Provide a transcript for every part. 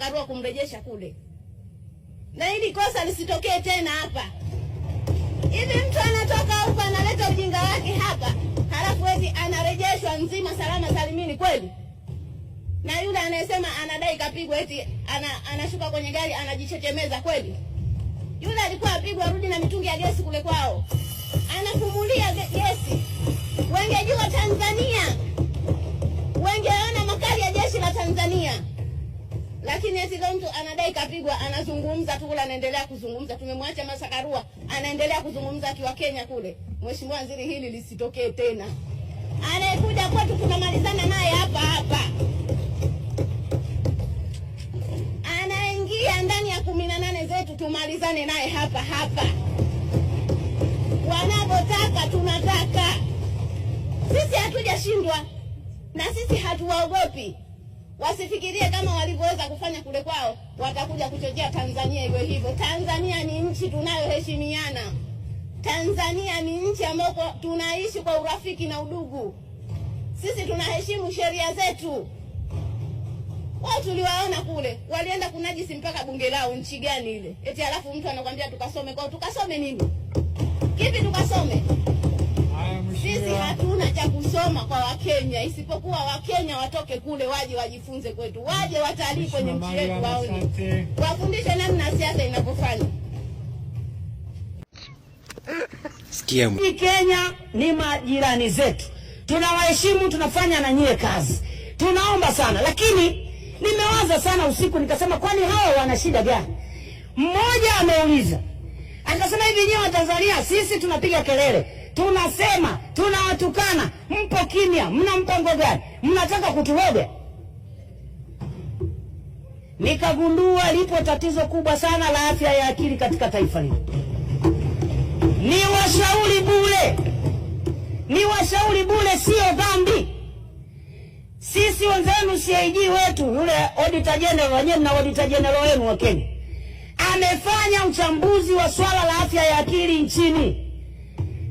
Karua kumrejesha kule, na hili kosa lisitokee tena hapa. Hivi mtu anatoka huko analeta ujinga wake hapa, halafu eti anarejeshwa nzima salama salimini kweli? Na yule anayesema anadai kapigwa eti anashuka kwenye gari anajichechemeza kweli? Yule alikuwa apigwa arudi na mitungi ya gesi kule kwao, anapumulia gesi. Wengejua Tanzania, wengeona makali ya jeshi la Tanzania. Lakini eti leo mtu anadai kapigwa, anazungumza tu kule, anaendelea kuzungumza. Tumemwacha Martha Karua anaendelea kuzungumza akiwa Kenya kule. Mheshimiwa Waziri, hili lisitokee tena. Anayekuja kwetu tunamalizana naye hapa hapa. Anaingia ndani ya 18 zetu tumalizane naye hapa hapa. Wanavyotaka tunataka. Sisi hatujashindwa na sisi hatuwaogopi. Wasifikirie kama walivyoweza kufanya kule kwao watakuja kuchochea Tanzania iwe hivyo. Tanzania ni nchi tunayoheshimiana. Tanzania ni nchi ambayo tunaishi kwa urafiki na udugu. Sisi tunaheshimu sheria zetu. Wao tuliwaona kule walienda kunajisi mpaka bunge lao, nchi gani ile? Eti alafu mtu anakuambia tukasome kwao. Tukasome nini? Kipi tukasome? Sisi hatuna cha kusoma kwa Wakenya, isipokuwa Wakenya watoke kule waje wajifunze kwetu, waje watalii kwenye nchi yetu, waone, wafundishe namna siasa inavyofanywa. Sikia. Kenya ni majirani zetu, tunawaheshimu, tunafanya na nyie kazi, tunaomba sana. Lakini nimewaza sana usiku nikasema, kwani hawa wana shida gani? Mmoja ameuliza akasema, hivi nyie wa Tanzania, sisi tunapiga kelele, tunasema, tunawatukana, mpo kimya, mna mpango gani? Mnataka kuturoga? Nikagundua lipo tatizo kubwa sana la afya ya akili katika taifa hili. Ni washauri bure, ni washauri bure, sio dhambi. Sisi wenzenu CAG wetu yule Auditor General, wenyewe mna Auditor General wenu wa Kenya, amefanya uchambuzi wa swala la afya ya akili nchini,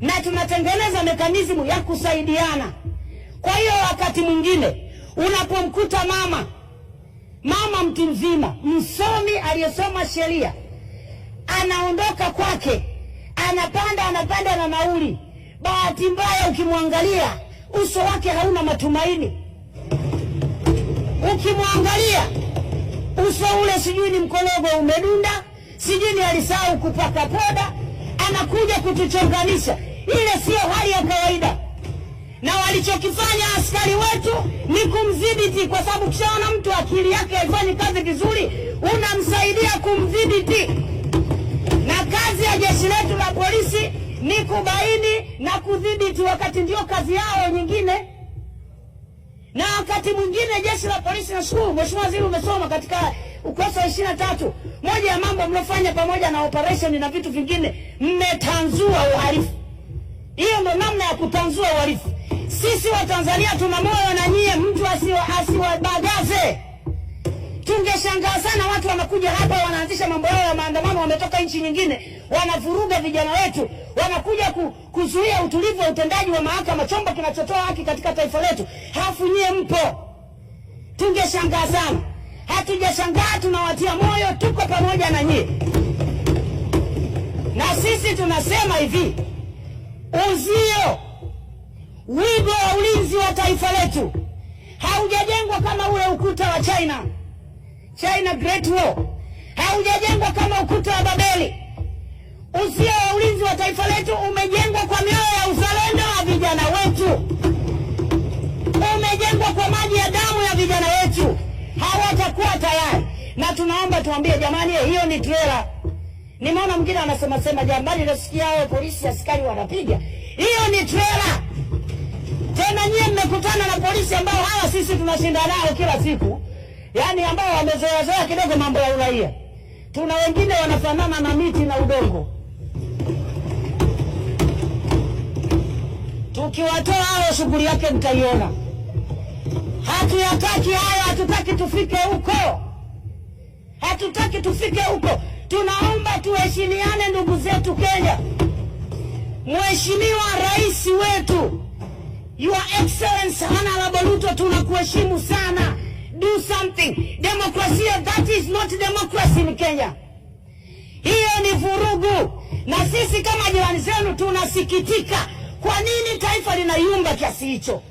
na tunatengeneza mekanizmu ya kusaidiana. Kwa hiyo wakati mwingine unapomkuta mama mtu mzima msomi aliyesoma sheria anaondoka kwake, anapanda na nauli, bahati mbaya ukimwangalia uso wake hauna matumaini. Ukimwangalia uso ule, sijui ni mkologo umedunda, sijui ni alisahau kupaka poda, anakuja kutuchonganisha. Ile sio hali ya kawaida, na walichokifanya askari wetu ni kumdhibiti, kwa sababu kishaona mtu akili yake haifanyi kazi vizuri, unamsaidia kumdhibiti. Na kazi ya jeshi letu la polisi ni kubaini na kudhibiti, wakati ndio kazi yao nyingine. Na wakati mwingine jeshi la polisi, nashukuru Mheshimiwa Waziri, umesoma katika ukurasa wa 23, moja ya mambo mliofanya pamoja na operation na vitu vingine, mmetanzua uhalifu. Hiyo ndo namna ya kutanzua uhalifu. Sisi wa Tanzania tuna moyo na nyie, mtu asiwabagaze. Tungeshangaa sana watu wanakuja hapa wanaanzisha mambo yao ya maandamano, wametoka nchi nyingine, wanavuruga vijana wetu, wanakuja kuzuia utulivu wa utendaji wa mahakama, chombo kinachotoa haki katika taifa letu, halafu nyie mpo. Tungeshangaa sana. Hatujashangaa, tunawatia moyo, tuko pamoja na nyie. Na sisi tunasema hivi, uzio, wigo wa ulinzi wa taifa letu haujajengwa kama ule ukuta wa China, China Great Wall, haujajengwa kama ukuta wa Babeli. Uzio wa ulinzi wa taifa letu umejengwa kwa mioyo ya uzalendo wa vijana wetu, umejengwa kwa maji ya damu ya vijana wetu. Hawatakuwa tayari, na tunaomba tuambie, jamani, hiyo ni trailer. Nimeona mwingine anasema sema, jamani, nasikia hao polisi askari wanapiga, hiyo ni trailer. Tena nyie mmekutana na polisi ambao hawa sisi tunashinda nao kila siku, yaani ambao wamezoeazoea kidogo mambo ya uraia. Tuna wengine wanafanana na miti na udongo. Tukiwatoa hao, shughuli yake mtaiona. Hatuyataki hayo, hatutaki tufike huko, hatutaki tufike huko. Tunaomba tuheshimiane, ndugu zetu Kenya. Mheshimiwa Rais wetu, Your Excellency Honorable Ruto, tunakuheshimu sana. Do something. Demokrasia, that is not democracy in Kenya. Hiyo ni vurugu, na sisi kama jirani zenu tunasikitika. Kwa nini taifa linayumba kiasi hicho?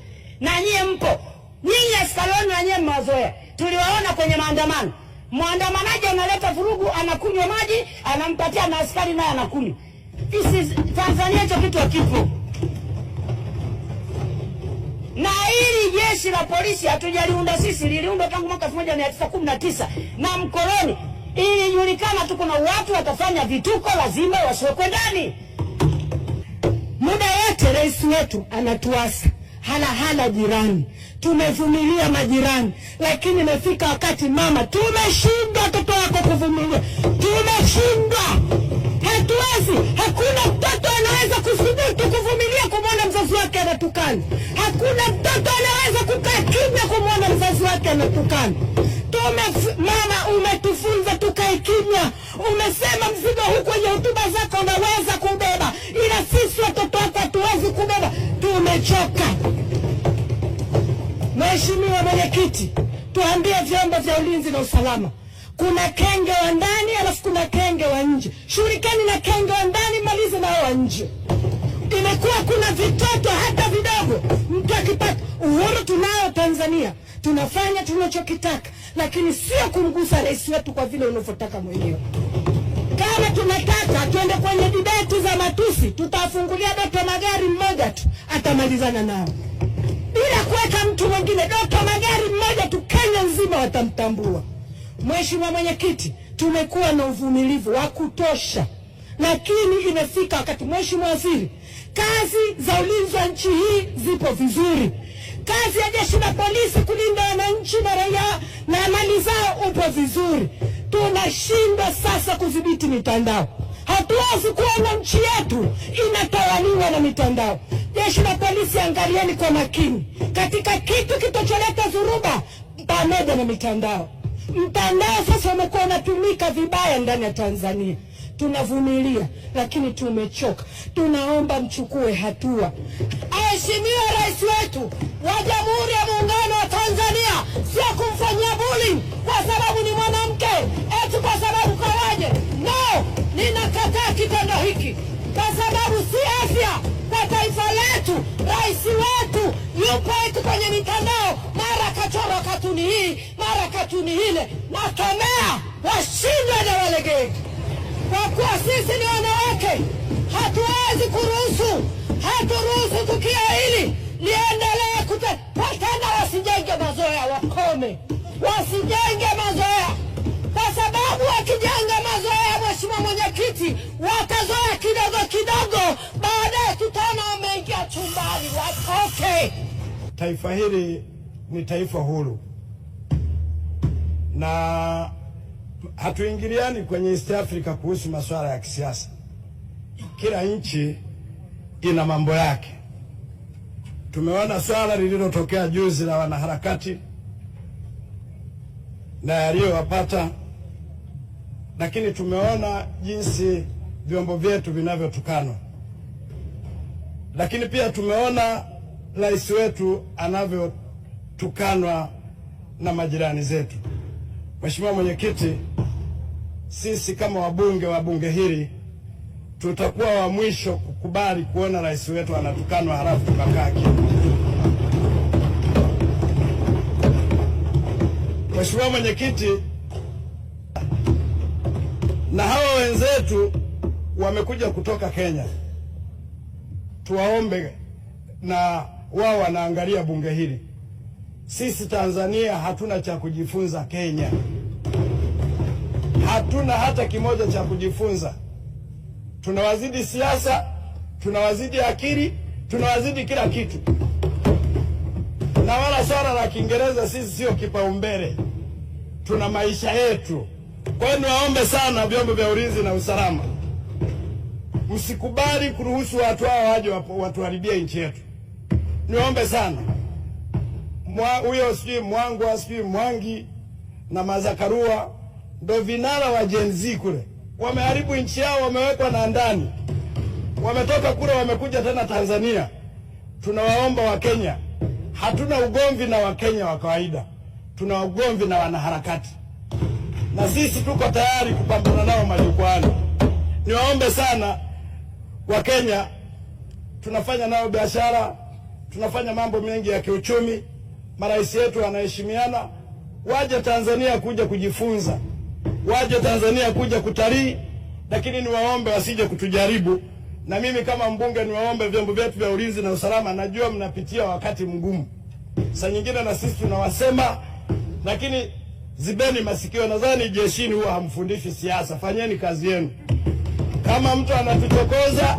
Na nyie mpo, nyinyi askari wenu na nyie mmewazoea. Tuliwaona kwenye maandamano, mwandamanaji analeta vurugu, anakunywa maji, anampatia na askari naye anakunywa. This is Tanzania, hicho kitu hakipo. Na hili jeshi la polisi hatujaliunda sisi, liliundwa tangu mwaka 1919 na mkoloni. Ilijulikana tu kuna watu watafanya vituko, lazima wasiwekwe ndani. Muda wote rais wetu anatuasa hala hala jirani, tumevumilia majirani, lakini imefika wakati mama, tumeshindwa watoto wako kuvumilia, tumeshindwa, hatuwezi. Hakuna mtoto anaweza kuthubutu kuvumilia kumwona mzazi wake anatukana. Hakuna mtoto anaweza kukaa kimya kumwona mzazi wake anatukana. Mama, umetufunza tukae kimya. Umesema mzigo huu kwenye hotuba zako unaweza kubeba, ila sisi watoto wako hatuwezi kubeba. Tumechoka. Mheshimiwa Mwenyekiti, tuambie vyombo vya ulinzi na usalama, kuna kenge wa ndani alafu kuna kenge wa nje. Shughulikeni na kenge wa ndani, malize na wa nje. Imekuwa kuna vitoto hata vidogo, mtu akipata uhuru tunao Tanzania, tunafanya tunachokitaka, lakini sio kumgusa rais wetu kwa vile unavyotaka mwenyewe. Kama tunataka tuende kwenye debate za matusi, tutafungulia Doto Magari mmoja tu atamalizana nao bila kuweka mtu mwingine. Doto Magari mmoja tu, Kenya nzima watamtambua. Mheshimiwa Mwenyekiti, tumekuwa na uvumilivu wa kutosha, lakini imefika wakati. Mheshimiwa Waziri, kazi za ulinzi wa nchi hii zipo vizuri. Kazi ya jeshi la polisi kulinda wananchi na raia na mali zao upo vizuri. Tunashindwa sasa kudhibiti mitandao. Hatuwezi kuona nchi yetu inatawaliwa na mitandao. Jeshi la polisi, angalieni kwa makini katika kitu kitocholeta dhuruba pamoja na mitandao. Mtandao sasa umekuwa unatumika vibaya ndani ya Tanzania. Tunavumilia, lakini tumechoka. Tunaomba mchukue hatua. Aheshimiwe rais wetu wa Jamhuri ya Muungano wa Tanzania, sio kumfanyia bullying kwa sababu ni mwanamke, eti kwa sababu kawaje. No, ninakataa kitendo hiki kwa sababu si afya kwa taifa letu. Rais wetu yupo eti kwenye mitandao, mara kachora katuni hii, mara katuni ile. Nakemea, washindwe na walegee. Kwa kuwa sisi ni wanawake, hatuwezi kuruhusu, haturuhusu tukio hili liendelee tena. Wasijenge mazoea, wakome, wasijenge mazoea, kwa sababu wakijenga mazoea, Mheshimiwa Mwenyekiti, watazoea kidogo kidogo, baadaye tutaona wameingia chumbani. Watoke. Taifa hili ni taifa huru na hatuingiliani kwenye East Africa kuhusu masuala ya kisiasa. Kila nchi ina mambo yake. Tumeona swala lililotokea juzi la wanaharakati na yaliyowapata, lakini tumeona jinsi vyombo vyetu vinavyotukanwa, lakini pia tumeona rais wetu anavyotukanwa na majirani zetu. Mheshimiwa Mwenyekiti, sisi kama wabunge wa bunge hili tutakuwa wa mwisho kukubali kuona rais wetu anatukanwa halafu tukakaa kimya. Mheshimiwa Mwenyekiti, na hawa wenzetu wamekuja kutoka Kenya, tuwaombe na wao wanaangalia bunge hili. Sisi Tanzania hatuna cha kujifunza Kenya, hatuna hata kimoja cha kujifunza. Tunawazidi siasa, tunawazidi akili, tunawazidi kila kitu, na wala swala la Kiingereza sisi sio kipaumbele, tuna maisha yetu. Kwa hiyo niwaombe sana vyombo vya ulinzi na usalama, msikubali kuruhusu watu hao waje watuharibie nchi yetu. Niwaombe sana huyo sijui Mwangwa sijui Mwangi na Mazakarua ndo vinara wa Gen Z kule, wameharibu nchi yao, wamewekwa na ndani, wametoka kule, wamekuja tena Tanzania. Tunawaomba Wakenya, hatuna ugomvi na Wakenya wa kawaida. Tuna ugomvi na wanaharakati, na sisi tuko tayari kupambana nao majukwaani. Niwaombe sana Wakenya, tunafanya nao biashara, tunafanya mambo mengi ya kiuchumi, marais yetu wanaheshimiana. Waje Tanzania kuja kujifunza, waje Tanzania kuja kutalii, lakini niwaombe wasije kutujaribu. Na mimi kama mbunge niwaombe vyombo vyetu vya ulinzi na usalama, najua mnapitia wakati mgumu, saa nyingine na sisi tunawasema, lakini zibeni masikio. Nadhani jeshini huwa hamfundishi siasa, fanyeni kazi yenu. Kama mtu anatuchokoza,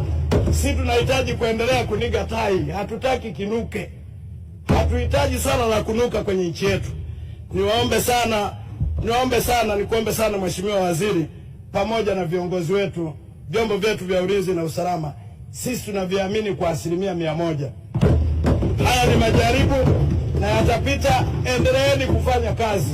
si tunahitaji kuendelea kuniga tai, hatutaki kinuke, hatuhitaji swala la kunuka kwenye nchi yetu. Niwaombe sana, niwaombe sana, nikuombe sana Mheshimiwa Waziri, pamoja na viongozi wetu, vyombo vyetu vya ulinzi na usalama, sisi tunaviamini kwa 100%. Haya ni majaribu na yatapita. Endeleeni kufanya kazi.